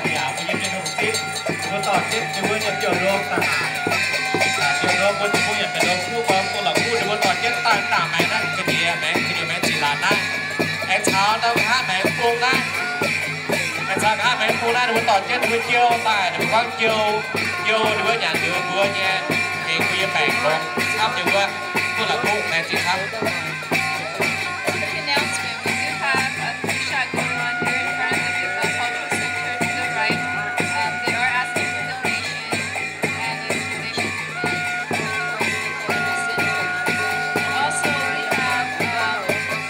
Yaac mbuo nyei mienh hungh zipv, mbuo dorh jienv ninh mbuo nyei biouv-ndongh daaih. Biouv-ndongh mbuo Tin-Hungh yaac biouv-ndongh kuv gorngv doz la'kuqv ninh mbuo dorh jienv daaih daaih maengx naaiv ga'ndiex, maengx ga'ndiex maengx ziqc laatc naaiv. Aengx caux ndau nqa'haav maengx bung naaiv, aengx caux nqa'haav maengx bung naaiv ninh mbuo dorh jienv ninh mbuo jiou daaih, ninh mbuo gorngv jiou, jiou ninh mbuo nyanc liuz mbuo nyei, mingh mbuo nyei baengc longx camv nyei wuov, doz la'kuqv maengx ziqc camv. Quick announcement. We do have a food shot going on here in front of the Fuqua Cultural Center to the right. Um, they are asking for donations, and you can donate to the Cultural Center. And also, we have, um,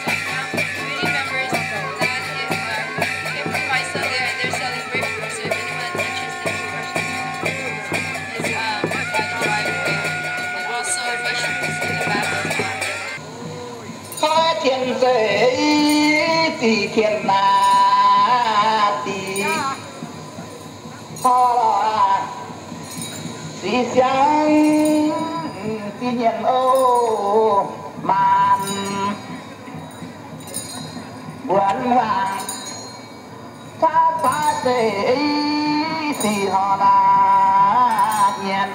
some community members that is, uh, came from Visalia, and they're selling grapefruit. So if anyone is interested in purchasing some grapefruit, it's, um, by the driveway. And also, mushrooms in the back as well. Koi tien zeiz, ziqc tien naaic, ziqc tor lorqc, ziqc siang, ziqc nyienc oc, maanc mbuonx waangc, caqv saaix zeiz, ziqc tor naaic nyienc.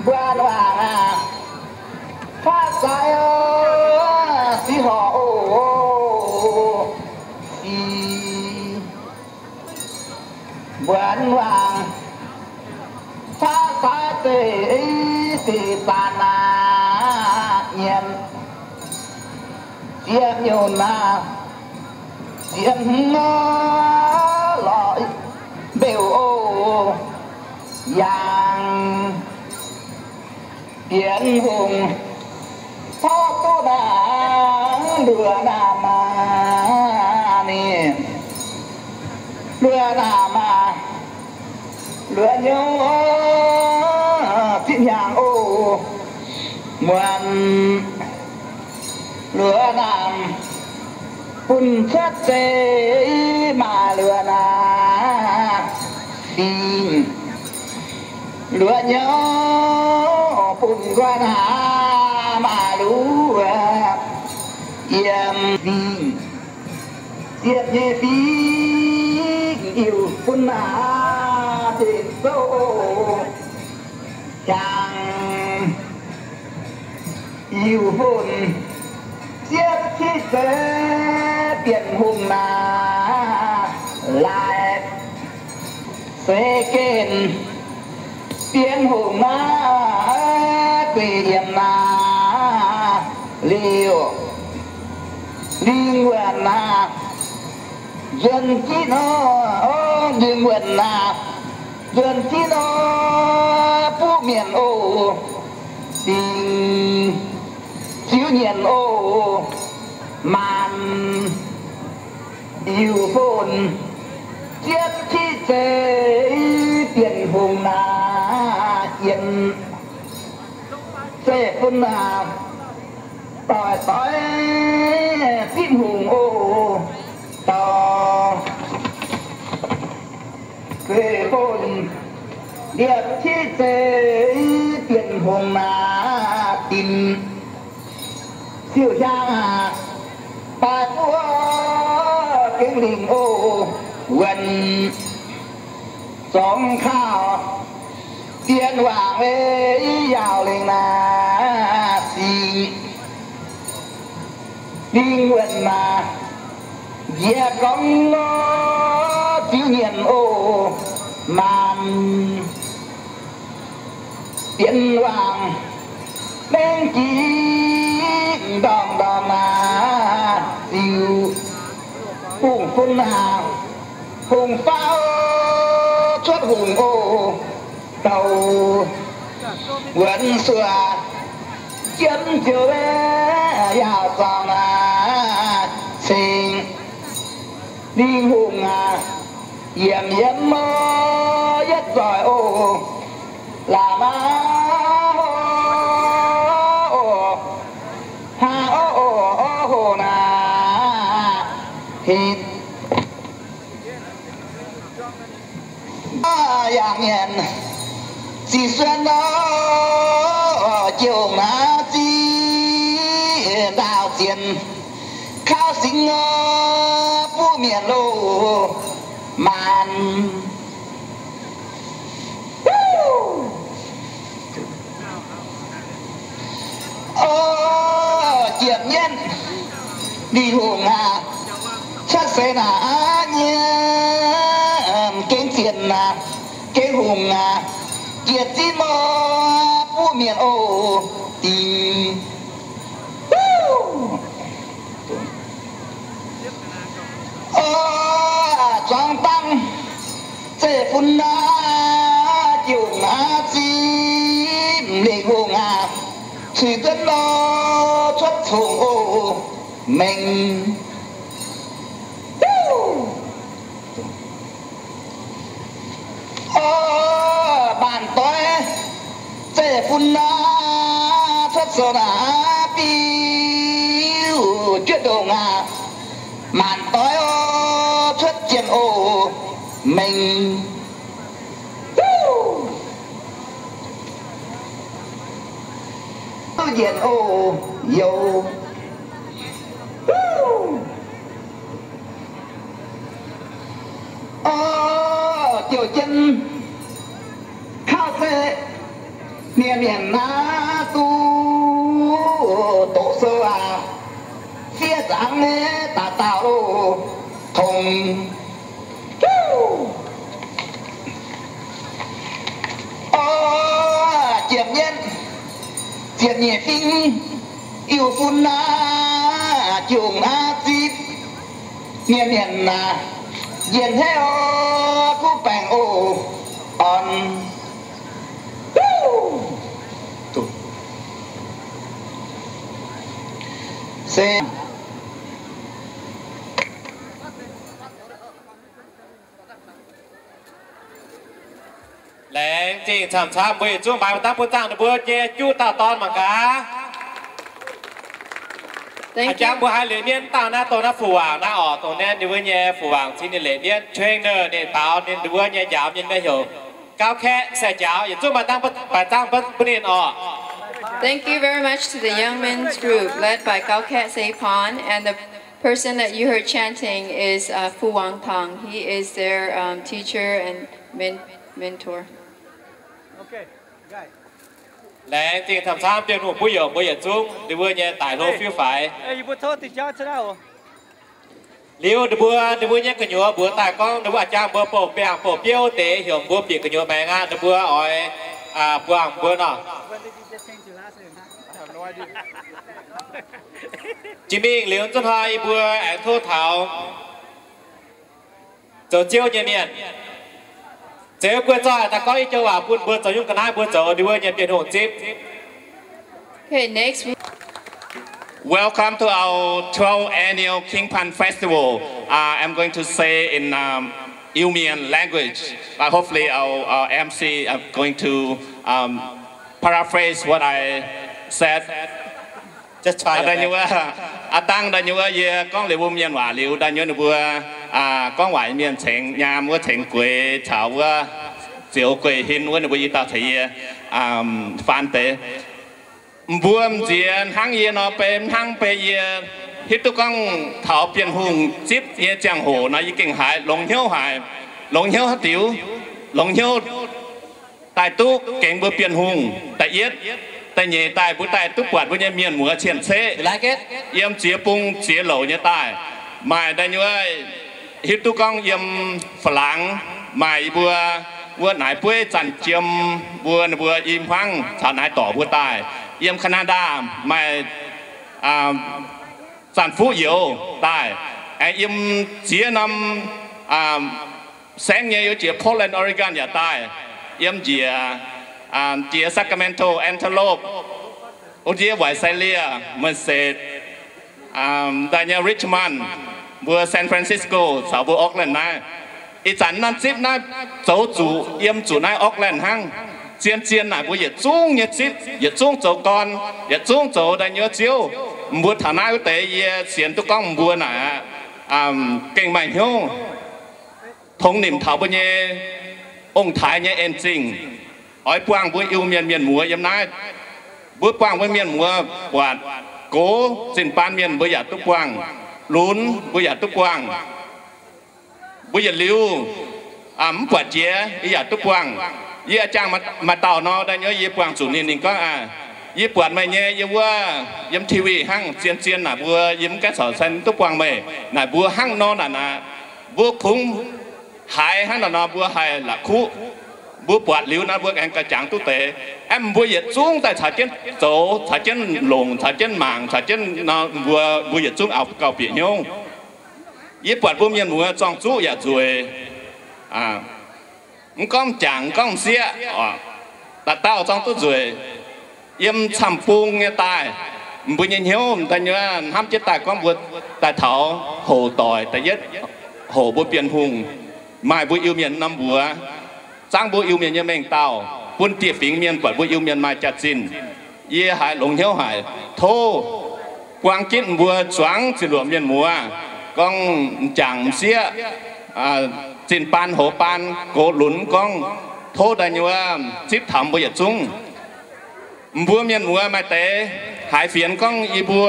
Mbuo waac aac, caqv saaix, ziqc horc oc, sic mbuonx waangc, caqv saaix zeiz, ziqc zaanc aac nyienc. Ziepc nyunc aac, ziepc hmz lorqc, mbeux oc, yangh bienx hungh, tov duqv naaic luoqc naamh aac, ninh luoqc naamh aac, luoqc nyouv zipv hnyangx oc, muonc luoqc naamh bun cuotv zeiv maaih luoqc naamh fingx. Luoqc nyouv bun nqoi naamh maaih luoqc yiem fingx. Ziepc nyei fingx Iu-Fun naaic dingc zouv jangx Iu-Fun. Ziepc civ zeiv Bienh Hungh naaic laaix seix gen. Bienh Hungh naaic gueic yiemc naaic liuc, lingh wuonh naaic nzuonx jienv nor, lingh wuonh naaic nzuonx jienv nor, buv mienh oc, dingc ziux nyienc oc, maanc Iu-Fun. Ziepc civ zeiv Bienh Hungh naaic yiem zeiv-fun naaic doic doix zipv hungh oc, dauh zeiv-fun. Liepc civ zeiv Bienh Hungh naaic dinc siou-hiaang aac, baaix buov gengh lingc oc, wuonc zorngx kaux dien wangc ei yaauc lengc naaic singx. Lingh wuonh naaic njiec gorngv nor, ziux nyienc oc, maanc dien wangc mengh jiex ndorm-ndorm naaic ziux hungh fun naaic, hungh faaux cuotv hungh oc, douc wuonx suoc jienv nziouv yaauc zorngx naaic cingx. Lingh hungh aac, yiemc yiemz mor yietv zoih oc, laac maa oc, haa oc, oc, oc, hoc naaic, hinc yangh nyienc, ziqc suonv nor, jiouv naaiv ziqc ndaauh zienx, kaux singx nor, buv mienh loh. maanc. O, ziepc nyeic, Lih Hungh aac, cuotv seix naaic aqv nyei, gengh zienc aac, gengh hungh aac, jiex zinh mor buov mienh oc. Dingc. O, zuangx dangh zeiv-fun naaiv, jungx aqv zipv, Lih Hungh aac, cuix duqv nor cuotv congx oc, mengh. O, maanc doiv zeiv-fun naaiv, cuotv sou naaic biuv juotv ndongc aac, maanc doiv oc, cuotv jien oc, mengh. Duqv njiec oc, youz. O, jouh jienv kauv se mienh mienh naaiv duqv doqc sou aac, fiev nzangv nyei daaih dauh loh, tongx. O, ziepc nyeic, ziepc nyeic fing, Iu-fun naaiv, jungx aqv zipv, mienh mienh naaic, njien-heiv oc, kuv baengc oc, orn. Se Laengz zingh camv-camv mbuo yietc zungv mangc dangv bun zaangh ninh mbuo nyei juqv dauh dorn mangc gaax. A'jangv mbuo haiz liuz mienv dauh naaiv dongh naaiv fu-wangc naaiv orqc, dongh naaiv ninh mbuo nyei fu-wangc cingx ninh leic mienv trainer ninh baaux ninh mbuo nyei njaaux mienh maiv heuc Gauv Kaeqv Sai Njaaux. Yietc zungv mangc dangv baaux zaangh bun ninh orqc. Thank you very much to the young men's group led by Gauv Kaeqv Sai Pan and the person that you heard chanting is uh, Fu Wang Tang. He is their um, teacher and men- mentor. Laengz zingh camv-camv Bienh Hungh buov youc mbuo yietc zungv ninh mbuo nyei daic hlo fiuv faix. Liuz ninh mbuo, ninh mbuo nyei gu'nyuoz mbuox daaih gorngv ninh mbuo a'jangv mbuo bouh biangh bouh biouv deix heuc mbuo bieqc gu'nyuoz maengx aqv. Ninh mbuo oix buangh mbuo nor. Jiex mingh liuz zunv hnoi yie mbuo aengx tov taux zoux ziouv nyei mienh, Zeux Guei Zoih, daaih gorngv i joux waac bun mbuo zoux nyungc ga'naaiv mbuo zoux ninh wuov nyei Bienh Hungh zipv. Okay, next. Welcome to our twelfth annual King Pan Festival. Uh, I'm going to say in um, Iu-Mien language, but hopefully our, our M C are going to um, paraphrase what I said. Just try your best. Daaih nyei wuov, aa dangh daaih nyei wuov yie gorngv liuz mbuo mienh waac liuz daaih nyei wuov ninh mbuo gorngv waac nyei mienh cengx nyaam wuov cengx gueix caux wuov zioux gueix hin wuov ninh mbuo i dauh caux yie faan deix. Mbuo m'nziex hnangv yie nor bei, hnangv bei yie hiuv duqv gorngv taux Bienh Hungh zipv nyei ziangh hoc nor yie gengh haiz longx hnyouv haic. Longx hnyouv haaix diuc? Longx hnyouv daaih duqv gengx mbuo Bienh Hungh. Da'yietv, da'nyeic daaih mbuo daaih duqv buatc mbuo nyei mienh muoz cien-ceqv yiem ziex bung ziex louc nyei daaih. Maaih da'nyeic hiuv duqv gorngv yiem Faa-laangx maaih yie mbuo wuov naaiv bueiv Zanc Jiem mbuo, ninh mbuo i hmuangv caux naaiv dorc mbuo daaih. Yiem Canada maaih Zanc Fuqv Youz daaih. Aengx yiem ziex norm saengv nyei, yiem jiex Portland, Oregon yaac daaih. Yiem njiec, jiex Sacramento, Antelope, wuov ndiev Visalia, Merced, daaih nyei Richmond, mbuo San Francisco caux mbuo Oakland naaiv. Ih zanc naaiv zipv naaiv zoux zuqc yiem zuqc naaiv Oakland hnangv. Zien-zien naaic mbuo yietc zungv nyei zipv, yietc zungv zoux gorn, yietc zungv zoux daaih nyei ziouv. Mbuo taux naaiv wuov deix yie sienx duqv gorngv mbuo naaic gengh maaih hnyouv tongx nimc taux mbuo nyei ong-taaix nyei en-zingh, oix buangh mbuo Iu-Mienh mienh muoz yiem naaiv. Mbuo buangh mbuo mienh muoz buatc, gox zinh baan mienh mbuo yaac duqv buangh, lunx mbuo yaac duqv buangh. Mbuo yietc liuz mv buatc jiex, yie yaac duqv buangh. Yie jangx maaih dauh nor, da'nyeic yie buangh zuqc ninh, ninh gorngv, Aa, yie buatc meih nyei yiem wuov, yiem T V hnangv, zien-zien naaic mbuo yie mv gaengh caux sai duqv buangh meih. Naaic mbuo hnangv nor naaic naaic, mbuo kungx haiz hnangv naaic nor mbuo haih la'kuqv. Mbuo buatc liuz nor mbuo aengx gauh jangx duqv deix. Aeqv, mbuo yietc zungv daaih caux jienv zoux, caux jienv longc, caux jienv mangc, caux jienv nor mbuo, mbuo yietc zungv auv gauh bieqc hnyouv. Yie buatc mbuo mienh muoz zorng zuqv yaac nzueic. Mv gorngv m'jangc, mv gorngv m'sieqv, dauh dauh zorng duqv nzueic. Yiem camv-bung nyei daaih, mbuo nyei hnyouv da'nyeic hnamv jienv daaih gorngv mbuo daaih taux hoc doic da'yietv, hoc mbuo Bienh Hungh, maaih mbuo Iu-Mienh norm mbuox, zangv mbuo Iu-Mienh nyei mengh dauh, bun dieh fingx mienh buatc mbuo Iu-Mienh maaih jaax-zinh. Yie haiz longx hnyouv haic. Tov buang jienv mbuo zuangx zinh luoqc mienh muoz, gorngv m'jangc m'sieqv, zinh baan hoz baan gox lunx gorngv, tov da'nyeic zipv taux mbuo yietc zungv. Mbuo mienh muoz maaih deix haiz fienx gorngv yie mbuo,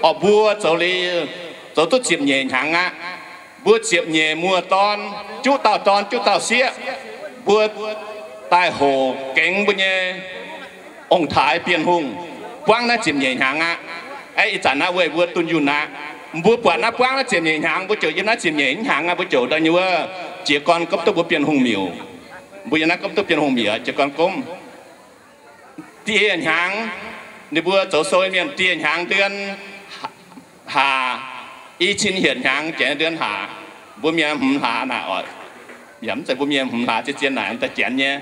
orqc, mbuo zoux liuz zoux duqv ziepc nyeic hnyangx aqv. Mbuo ziepc nyeic muoz-dorn, juqv dauh dorn juqv dauh sieqv, mbuo daaih hoc gengx mbuo nyei ong-taaix Bienh Hungh buangv naaiv ziepc nyeic hnyangx aqv. Aeqv, ih zanc naaiv weic mbuo dunh yunh aqv. Mbuo buatc naaiv buangv naaiv ziepc nyeic hnyangx, mbuo ziouc yiem naaiv ziepc nyeic hnyangx aqv, mbuo ziouc da'nyeic wuov jiez gorn gomv duqv mbuo Bienh Hungh miuc. Mbuo yiem naaiv gomv duqv Bienh Hungh miuc, jiez gorn gomv. Dieh hnyangx, ninh mbuo zoux sou mienh dieh hnyangx เดือนห้า, i cin hietc hnyangx jiex เดือนห้า, mbuo mienh hmz hlaax naaic oc. Yaac mv zeiz mbuo mienh hmz hlaax, zien-zien naaic daaih janx nyei.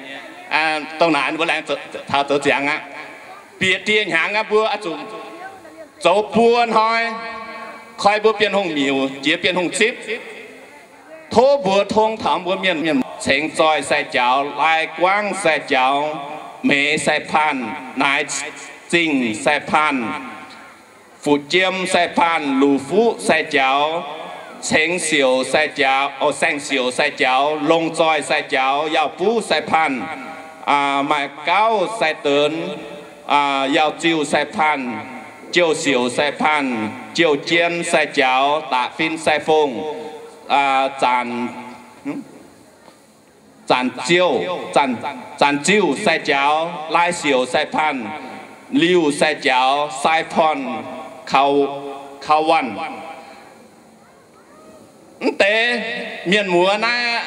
Dongh naaic mbuo laengz taux zoux ziangx aqv. Bieqc dieh hnyangx aqv, mbuo oix zuqc zoux buo hnoi, koi mbuo Bienh Hungh miuc, jiex Bienh Hungh zipv. Tov mbuox tong taux mbuo mienh, mienh cengx zoih sai-jaux, lai guangv sai-jaux, meix sai-panh, naaic zingh sai-panh, fu'jiem sai-panh, luqc fuqv sai-jaux, cengx siouc sai-jaux, o, saeng-siouc sai-jaux, longc zoih sai-jaux, yaauh buv sai-panh, maaih gauv sai-deix, yaauh ziuh sai-panh, jiouh siouc sai-panh, jiouh jien sai-jaux, daqc fin sai-fong, zanc, zanc ziouh, zanc ziuh sai-jaux, lai siouc sai-panh, liuh sai-jaux, sai-porn, kaux, kaux wanh. Mv deix mienh muoz naaiv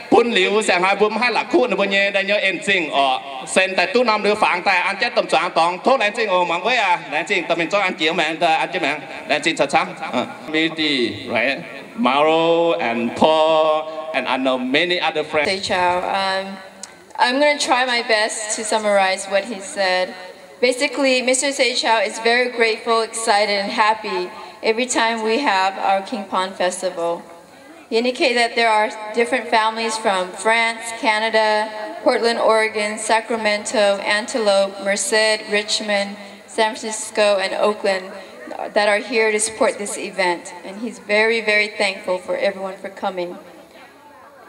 bun liuz, saeng-hnoi mbuo mv haih la'kuqv ninh mbuo nyei da'nyeic en zingh orqc. Sen daaih duqv norm liuz fangx daaih an jienv domh zuangx dorngx. Tov laengz zingh oc, muangx weiv aac. Laengz zingh dorh mingh zorqv an jiex maengx daaih an jienv maengx. Laengz zingh caux camv. Community, right? Maro and Paul and I know many other friends. Seichao. Um, I'm going to try my best to summarize what he said. Basically, Mister Seichao is very grateful, excited, and happy every time we have our King Pon Festival. He indicated that there are different families from France, Canada, Portland, Oregon, Sacramento, Antelope, Merced, Richmond, San Francisco, and Oakland that are here to support this event. And he's very, very thankful for everyone for coming.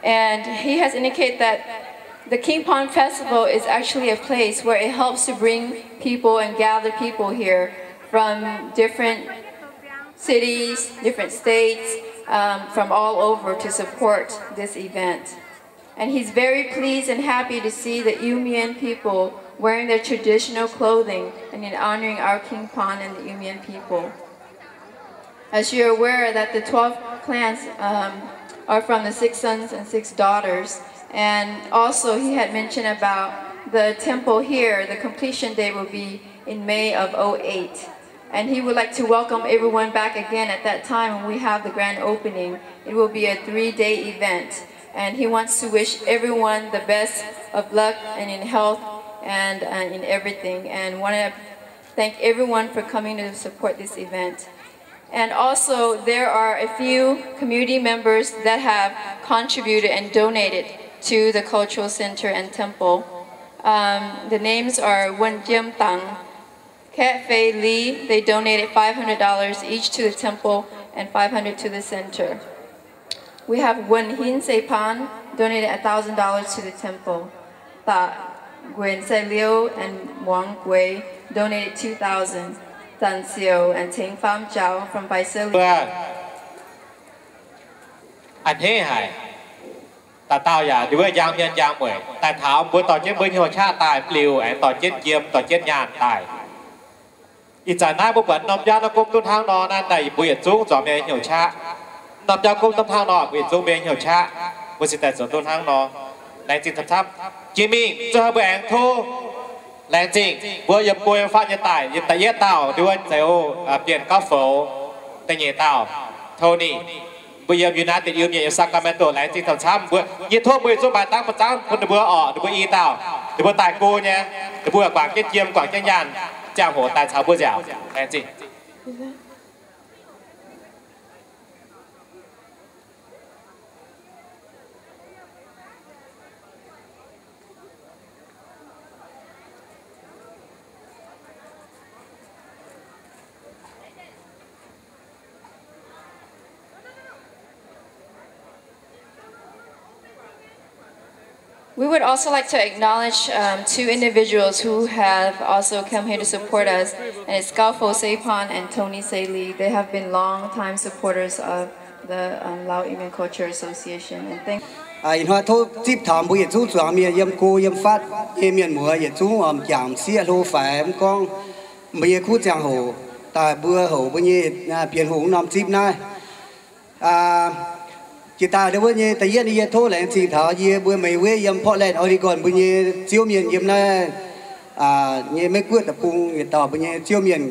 And he has indicated that the King Pon Festival is actually a place where it helps to bring people and gather people here from different cities, different states, um, from all over to support this event. And he's very pleased and happy to see the Iu Mien people wearing their traditional clothing and in honoring our King Pon and the Iu Mien people. As you're aware that the twelve clans, um, are from the six sons and six daughters, and also he had mentioned about the temple here, the completion day will be in May of oh eight. And he would like to welcome everyone back again at that time when we have the grand opening. It will be a three-day event. And he wants to wish everyone the best of luck and in health and, uh, in everything. And want to thank everyone for coming to support this event. And also, there are a few community members that have contributed and donated to the cultural center and temple. Um, the names are Wen Jiem Tang, Kat Fei Lee, they donated five hundred dollars each to the temple and five hundred to the center. We have Wen Hin Sei Pan donated a thousand dollars to the temple. Taq Guen Sai Liu and Muang Gui donated two thousand. Zan Xiu and Teng Fam Zhao from Bai Sai Liu. A'hneiv haic. dauh dauh yaac nduov njang mienh njang mueic daaih taux mbuo dorh jienv mbuo nyei hnyouv qaqv daaih mv liuz aengx dorh jienv jiem dorh jienv nyaanh daaih. Ih zanc naaiv mbuo buatc norm biauv naaiv gomv duqv hnangv nor naaiv daaih mbuo yietc zungv zuangx mienh hnyouv qaqv. Norm biauv gomv duqv hnangv nor mbuo yietc zungv mienh hnyouv qaqv, mbuo cingx daaih zoux duqv hnangv nor. Laengz zingh camv-camv. Jiex mingh zuov mbuo aengx tov laengz zingh mbuo yiem go yiem fatv nyei daaih, yiem da'yietv dauh nduov Zeux, Bienh Gauv Foux, da'nyeic dauh Tony, mbuo yiem United Iu-Mienh yiem Sacramento. Laengz zingh camv-camv mbuo. Yie tov mbuo yietc zungv maaih dangv buoz-zaangv bun ninh mbuo orqc, ninh mbuo i dauh, ninh mbuo daaih go nyei, ninh mbuo guangc jienv jiem guangc jienv nyaanh ziangh hoc daaih caux mbuo nziaauc. Laengz zingh. We would also like to acknowledge um, two individuals who have also come here to support us, and it's Gaofo Seipon and Tony Seili. They have been long-time supporters of the um, Lao Iu Mien Culture Association. And thank Ih hnoi tov zipv taux mbuo yietc zungv zuangx mienh yiem go yiem fatv nyei mienh muoz yietc zungv oix m'jangc m'sieqv hlo faix mv gorngv mbuo nyei kuv ziangh hoc daaih mbuo hoqc mbuo nyei Bienh Hungh norm zipv naaiv. Jiex daaih ndau wuov nyei da'yietv yie tov laengz zingh taux yie mbuo May Wei yiem Portland, Oregon mbuo nyei ziouv mienh yiem naaiv nyei Meiv Guoqv deic-bung yietc dauh mbuo nyei ziouv mienh,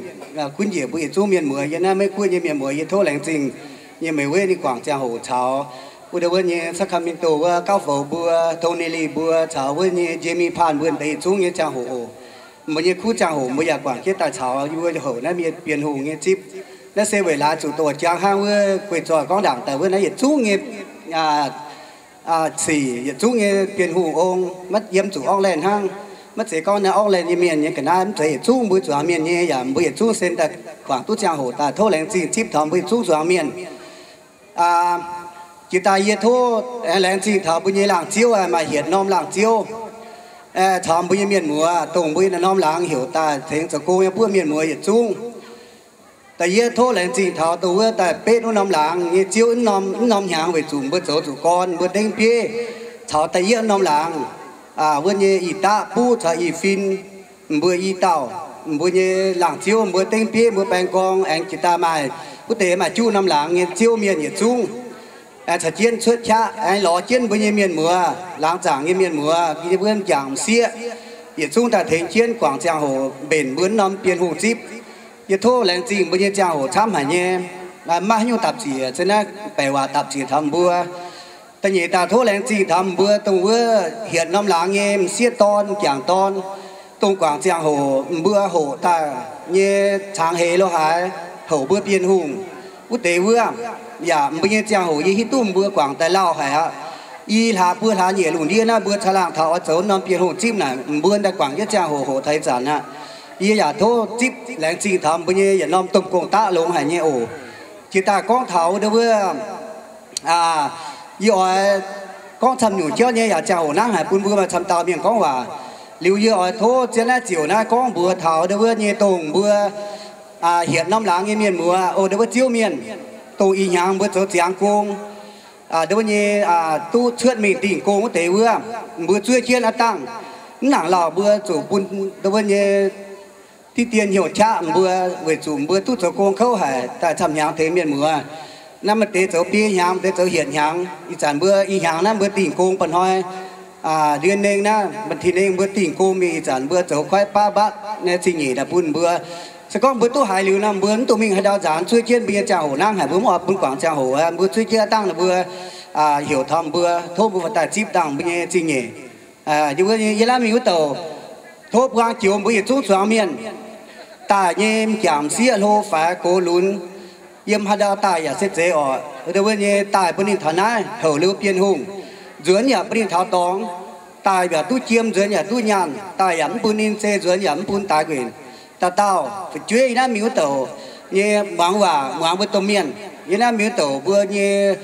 gunv njiec mbuo yietc zungv mienh muoz yiem naaiv Meiv Guoqv nyei mienh muoz. Yie tov laengz zingh nyei May Wei ninh guangc ziangh hoc caux wuov ndau wuov nyei Sacramento wuov Gauv Foux mbuo, Tony Lee mbuo caux wuov nyei Jamie Pan mbuo deix yietc zungv nyei ziangh hoc oc. Mbuo nyei kuv ziangh hoc mbuo yaac guangc jienv daaih caux yie mbuo hoqc naaiv mienh Bienh Hungh nyei zipv. Naaiv se weic laaix zuqc doqc jangx hnangv wuov guei zoih gorngv ndaangc daaih wuov naaiv yietc zungv nyei sic, yietc zungv nyei Bienh Hungh ong maiv yiem zuqc Auckland hnangv. Maiv zeiz gorngv naaiv Auckland nyei mienh nyei ga'naaiv, mv zeiz, yietc zungv mbuo zuangx mienh nyei yaac mbuo yietc zungv sen daaih guangc duqv ziangh hoc daaih tov laengz zingh zipv taux mbuo yietc zungv zuangx mienh. Jiex daaih yie tov aengx laengz zingh taux mbuo nyei laangz ziouv, maaih hietc norm laangz ziouv caux mbuo nyei mienh muoz, dongh mbuo norm laangz heuc daaih tengx zoux gong nyei buov mienh muoz yietc zungv. Da'yietv tov laengz zingh taux dongh wuov daaih betv wuov norm laangz nyei ziouv, mv norm hnyangx weic zuqc mbuo zoux zuqc gorn mbuo dengv bieiv caux da'yietv norm laangz wuov nyei ih daqv buv caux ih fin, mbuo i dauh, mbuo nyei laangz ziouv mbuo dengv bieiv mbuo baeng gorng aengx jiex daaih maaih wuov deix maaih juqv norm laangz nyei ziouv mienh yietc zungv caux jienv cuotv qaqv aengx lorz jienv mbuo nyei mienh muoz, laangz zaangc nyei mienh muoz, yie mbuo m'jangc m'sieqv yietc zungv daaih tengx jienv guangc ziangh hoc mbenc mbuo norm Bienh Hungh zipv. Yie tov laengz zingh mbuo nyei ziangh hoc camv haic nyei, maiv haaix nyungc dapc ziec, se naaiv baeqc waac dapc ziec taux mbuo. Da'nyeic daaih tov laengz zingh taux mbuo dongh wuov hietc norm laangz nyei m'sieqv dorn, m'jangc dorn, dongh guangc ziangh hoc mbuo hoqc daaih nyei cangx heix lo haaix, hoqc mbuo Bienh Hungh wuov deix wuov. Yaac mbuo nyei ziangh hoc yie hiuv duqv mbuo guangc daaih lauh haic aqv. I hlaax buo hlaax nyeic lungh ndiev naaiv mbuo caangh laangh taux oix zoux norm Bienh Hungh zipv naaic, mbuo daaih guangc jienv ziangh hoc hoqc taux ih zanc aqv. Yie yaac tov zipv laengz zingh taux mbuo nyei yietc norm domh gong-daqv longx haic nyei oc. Jiex daaih gorngv taux wuov, yie oix gorngv camv nyungc jauv nyei yaac ziangh hoc nangv haic bun mbuo maaih camv dauh mienh gorngv waac. Liuz yie oix tov zien naaiv ziouc naaiv gorngv mbuox taux ndau wuov nyei dongh mbuo hietc norm laangz nyei mienh muoz, o ndau wuov ziouv mienh, dongh ih hnyangx mbuo zoux ziangx gong, ndau wuov nyei duqv cuotv mingh dingh gong wuov deix wuov, mbuo zuov jienv aav dangh mv nangc lauh mbuo zuqc bun ndau wuov nyei diqv dien hnyouv qaqv mbuo, weic zuqc mbuo duqv zoux gong kouv haic daaih camv hnyangx tengx mienh muoz. Naaiv maaih deix zoux biei hnyangx, maaih deix zoux hietc hnyangx. Ih zanc mbuo ih hnyangx naaiv mbuo dingh gong mba'hnoi, ndie nengh naaiv mba'ti nengh mbuo dingh gong mingh, ih zanc mbuo zoux kuaaiv baav mbatv nyei zingh nyeic daaih bun mbuo. Se gorngv mbuo duqv haiz liuz nor, mbuo mv dungx mingh haaix ndau nzaanx, zuov jienv mbuo nyei ziangh hoc nangv haic, mbuo mv oix bun guangc ziangh hoc, mbuo zuov jienv dangh ninh mbuo heuc taux mbuo, tov mbuo daaih zipv dangh mbuo nyei zingh nyeic. Yie mbuo yie laanh mingh wuov douc, tov buang joux mbuo yietc zungv zuangx mienh daaih nyei m'jangc m'sieqv hlo faix gox lunx, yiem haaix ndau daaih yaac se zeiz orqc. Ndau wuov nyei daaih bun ninh taux naaiv houc liuz Bienh Hungh, nzuonx yaac bun ninh taux dorngx, daaih yaac duqv jiem, nzuonx yaac duqv nyaanh, daaih yaac mv bun ninh zei, nzuonx yaac mv bun daaix nquenc. Dauh dauh fu'jueiv yie naaiv mingh wuov douc nyei muangx waac, muangx mbuo domh mienh. Yie naaiv mingh wuov douc mbuo nyei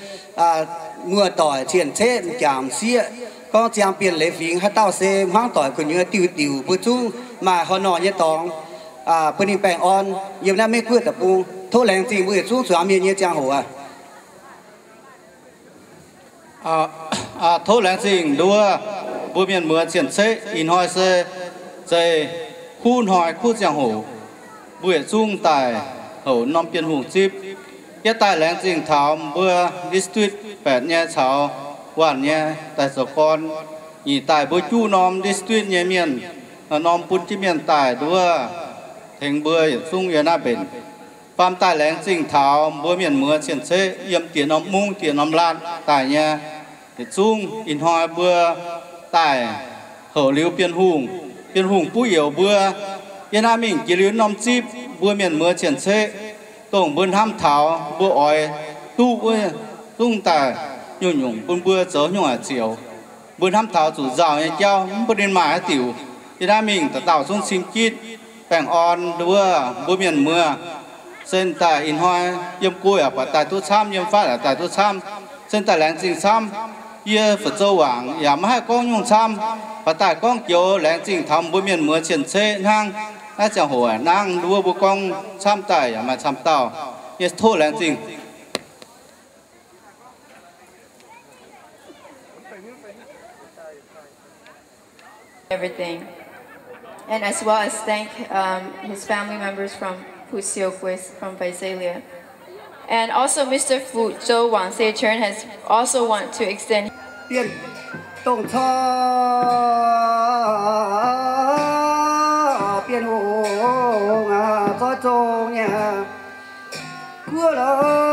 muoz-doic, cien-ceqv, m'jangc m'sieqv, gorngv ziangh Bienh Leiz Fingx haaix dauh se hmuangv doic gu'nyuoz diuh diuc, mbuo zungv maaih haaix nor nyei dorngx bun ninh baengh orn yiem naaiv Meiv Guoqv deic-bung. Tov laengz zingh mbuo yietc zungv zuangx mienh nyei ziangh hoc aqv. Tov laengz zingh nduov mbuo mienh muoz cien-ceqv. Ih hnoi se zeiz kuv hnoi kuv ziangh hoc, mbuo yietc zungv daaih houc norm Bienh Hungh zipv. Yie daaih laengz zingh taux mbuo district baeqc nyei caux waanc nyei daaih zoux gorn, nyic daaih mbuo juqv norm district nyei mienh, norm bun jienv mienh daaih nduov tengx mbuo yietc zungv yiem naaiv mbenc. Faam daaih laengz zingh taux mbuo mienh muoz cien-ceqv yiem diex norm mungv diex norm laatv daaih nyei yietc zungv. Ih hnoi mbuo daaih houc liuz Bienh Hungh, Bienh Hungh buv youz mbuo. Yie naaiv mingh jiex liuz norm zipv, mbuo mienh muoz cien-ceqv, dongh mbuo hnamv taux mbuo oix duqv wuov, zungv daaih nyungc-nyungc bun mbuo zoux nyungc haaix zioux. Mbuo hnamv taux zuqc nzauh nyei jauv, mv bun ninh maaih haaix diuc. Yie naaiv mingh dauh dauh zungv cing-jitv baengh orn nduov mbuo mienh muoz. Sen daaih ih hnoi yiem go yaac buatc daaih duqv camv, yiem fatv yaac daaih duqv camv. Sen daaih laengz zingh camv. Yie fu'zou wangc yaac maiv haih gorngv nyungc camv, buatc daaih gorngv joux laengz zingh taux mbuo mienh muoz cien-ceqv hnangv. Naaiv ziangh hoc nangv nduov mbuo gorngv camv daaih yaac maaih camv dauh. Yie tov laengz zingh. Everything. And as well as thank um, his family members from Pusiokwe from Visalia. And also Mister Fu Zhou Wang Seichern has also want to extend Bienh, dongh corc Bienh Hungh zorqv zong nyei guoqv lorqc,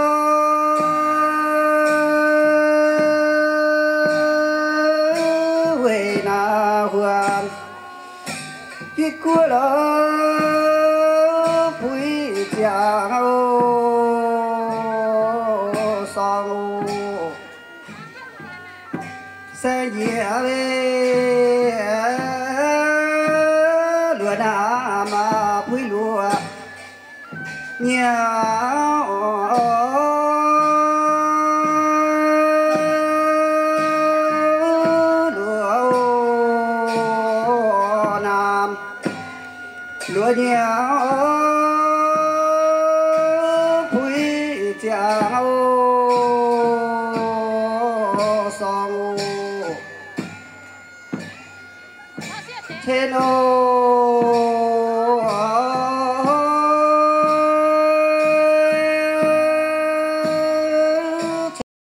weic naaiv huaang gitv guoqv lorqc, puix ziangx oc, sorng oc. Saeng njiec luoqc naamh maah, puix luoqc nyiec luoqc naamh, luoqc nyiec puix ziangx oc, sorng oc, cien oc.